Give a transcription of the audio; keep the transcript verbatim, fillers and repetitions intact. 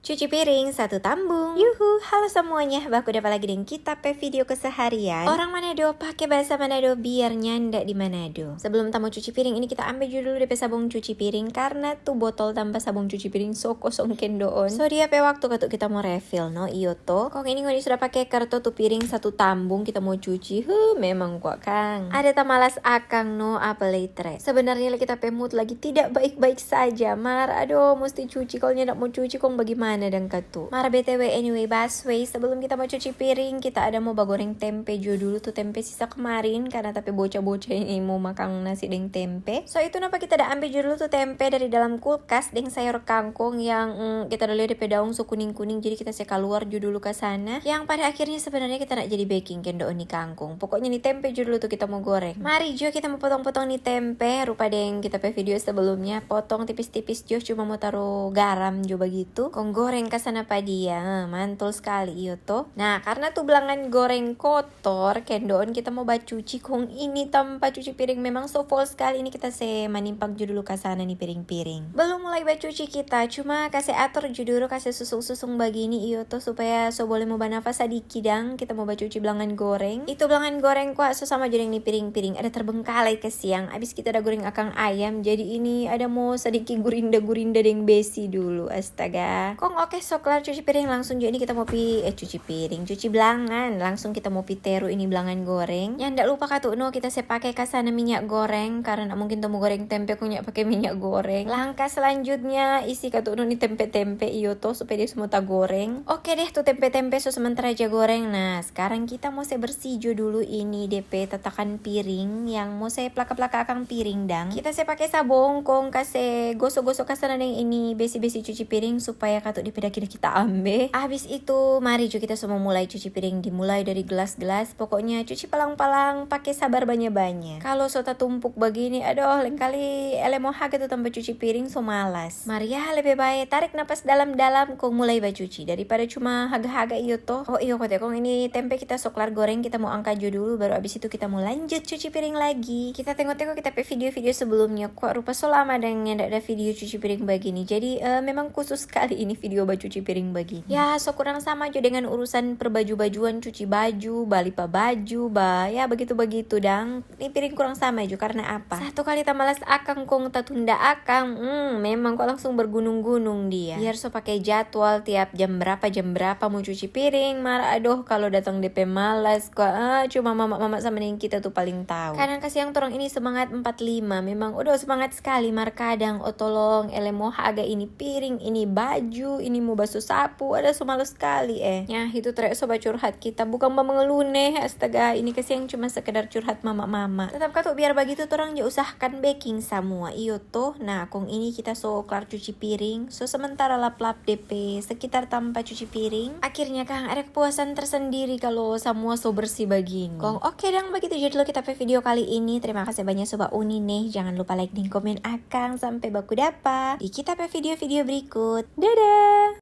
Cuci piring satu tambung. Yuhu, halo semuanya, baku dapa lagi deng kita pe video keseharian. Orang Manado pake bahasa Manado biar nyanda di Manado. Sebelum ta mo cuci piring ini, kita ambe jo dulu depe sabong cuci piring, karna tu botol tanpa sabong cuci piring so kosong kendoon. So dia pe waktu katu kita mo refill, no, iyo to. Kong ini ngoni sudah pake karto tu piring satu tambung kita mo cuci. Huh, memang kwa kang. Ada tamalas akang, no, apa lei tre. Sebenarnya lei kita pe mood lagi tidak baik-baik saja, mar aduh, musti cuci. Kalau nyanda mo cuci, kong bagimana dang katu? Mar B T W, anyway, busway, sebelum kita mo cuci piring, kita ada mo bagoreng tempe jo dulu, tu tempe sisa kemarin, karna ta pe boca-boca ini mo makang nasi deng tempe. So, itu napa kita da ambe jo dulu tu tempe dari dalam kulkas deng sayur kangkung yang, mm, kita da lia depe daun so kuning-kuning, jadi kita se kaluar jo dulu ka sana. Yang pada akhirnya sebenarnya kita nak jadi beking kendoon ni kangkung. Pokoknya ni tempe jo dulu tu kita mo goreng. Mari jo kita mo potong-potong ni tempe, rupa deng kita pe video sebelumnya. Potong tipis-tipis jo, cuma mo taru garam jo bagitu. Kong goreng ka sana pa dia. Eh, mantul skali, iyo to. Nah, karna tu blangan goreng kotor, kendoon kita mo bacuci. Kong ini tampa cuci piring memang so full skali. Ini kita se manimpak jo dulu ka sana ni piring-piring. Belum mulai bacuci kita, cuma kase ator jo dulu, kase susung-susung bagini, iyo to, supaya so bole mo banafas sadiki dang. Kita mo bacuci blangan goreng. Itu blangan goreng kwa so sama jo deng ni piring-piring, ada terbengkalai kasiang. Abis kita da goreng akang ayam, jadi ini ada mo sadiki gurinda-gurinda deng besi dulu, astaga. Kong oke, so klar cuci piring, langsung jo ini kita mo pi, eh, cuci piring, cuci blangan. Langsung kita mo pi teru ini blangan goreng. Nyanda lupa katu no, kita se pake ka sana minyak goreng, karna mungkin tong mo goreng tempe kong nyanda pake minyak goreng. Langkah selanjutnya, isi katu no ni tempe-tempe, iyo to, supaya dia semua tagoreng. Oke deh, tu tempe-tempe so sementara ja goreng. Nah, sekarang kita mo se bersih jo dulu ini depe tatakan piring yang mo se plaka-plaka akang piring dang. Kita se pake sabong kong kase goso-goso ka sana deng ini besi-besi cuci piring supaya katu depe daki-daki ta ambe. Abis itu, mari jo kita semua mulai cuci piring, dimulai dari gelas-gelas. Pokoknya cuci palang-palang, pake sabar banya-banya. Kalo so tatumpuk bagini, adoh, lengkali ele mo haga tu tampa cuci piring, so malas. Mar ya, lebe bae tarik napas dalam-dalam kong mulai bacuci daripada cuma haga-haga, iyo to. Oh iyo, kote kong ini tempe kita so klar goreng, kita mo angka jo dulu, baru abis itu kita mo lanjut cuci piring lagi. Kita tengo-tengo kita pe video-video sebelumnya, kwa rupa so lama dang nyanda ada video cuci piring bagini. Jadi, eh, memang khusus skali ini video bacuci piring bagini. Ya, so kurang sama jo dengan urusan perbaju-bajuan, cuci baju, bali pa baju, ba, ya bagitu-bagitu dang. Ni piring kurang sama jo, karna apa? Satu kali tamalas akang kong tatunda akang, hmm, memang kwa langsung bergunung-gunung dia. Biar so pake jadwal tiap jam berapa, jam berapa mo cuci piring, mar adoh, kalo datang depe malas kwa, ah, cuma mama-mama sama deng kita tu paling tau. Kadang kasiang torang ini semangat empat lima, memang udah semangat skali, mar kadang, oh tolong, ele mo haga ini piring, ini baju, ini mo baso sapu, ada so malas skali, eh. Nyah, itu tere so bacurhat kita, bukang bamengeluh ne, astaga, ini kasiang cuma sekedar curhat mama-mama. Tetap katu biar bagitu torang ja usahakan beking samua, iyo to. Nah, kong ini kita so klar cuci piring, so sementara lap-lap depe sekitar tampa cuci piring. Akhirnya kang ada kepuasan tersendiri kalo samua so bersih bagini. Kong oke dang, bagitu ja dulu kita pe video kali ini. Terima kasih banya so bauni ne. Jangan lupa like deng komen akang. Sampe baku dapa di kita pe video-video berikut. Dadah!